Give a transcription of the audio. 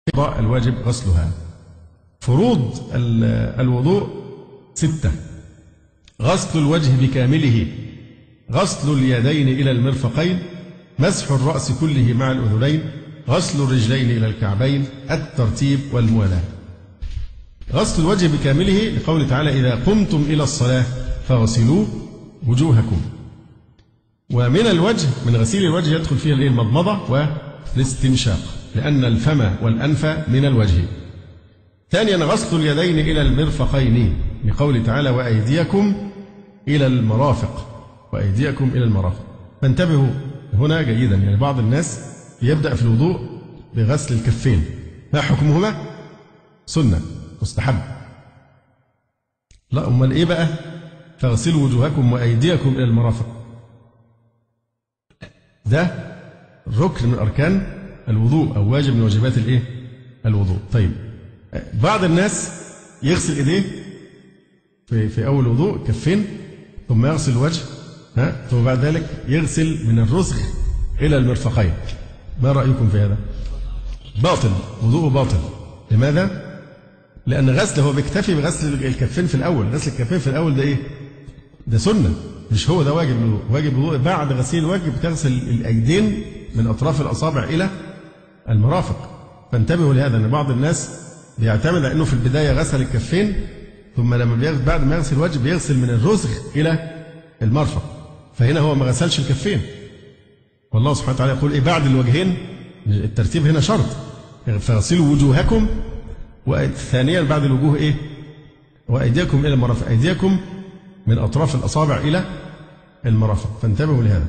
الواجب غسلها. فروض الوضوء 6: غسل الوجه بكامله، غسل اليدين إلى المرفقين، مسح الرأس كله مع الأذنين، غسل الرجلين إلى الكعبين، الترتيب والموالاة. غسل الوجه بكامله لقوله تعالى: إذا قمتم إلى الصلاة فاغسلوا وجوهكم. ومن الوجه، من غسيل الوجه يدخل فيه المضمضة والاستنشاق، لأن الفم والأنف من الوجه. ثانيا غسل اليدين إلى المرفقين لقوله تعالى: وأيديكم إلى المرافق، وأيديكم إلى المرافق. فانتبهوا هنا جيدا، يعني بعض الناس يبدأ في الوضوء بغسل الكفين، ما حكمهما؟ سنة مستحب. لا، أمال إيه بقى؟ فاغسلوا وجوهكم وأيديكم إلى المرافق، ده ركن من أركان الوضوء أو واجب من واجبات الإيه؟ الوضوء. طيب بعض الناس يغسل إيديه في أول وضوء كفين، ثم يغسل الوجه، ثم بعد ذلك يغسل من الرسغ إلى المرفقين. ما رأيكم في هذا؟ باطل، وضوءه باطل. لماذا؟ لأن غسله هو بيكتفي بغسل الكفين في الأول. غسل الكفين في الأول ده إيه؟ ده سنة، مش هو ده واجب الوضوء. واجب الوضوء بعد غسيل الوجه بتغسل الأيدين من أطراف الأصابع إلى المرافق. فانتبهوا لهذا، أن بعض الناس بيعتمد على أنه في البداية غسل الكفين، ثم لما بعد ما يغسل الوجه بيغسل من الرسغ إلى المرفق، فهنا هو ما غسلش الكفين. والله سبحانه وتعالى يقول إيه بعد الوجهين؟ الترتيب هنا شرط، فاغسلوا وجوهكم، وثانيا بعد الوجوه إيه؟ وأيديكم إلى المرافق، أيديكم من أطراف الأصابع إلى المرافق. فانتبهوا لهذا.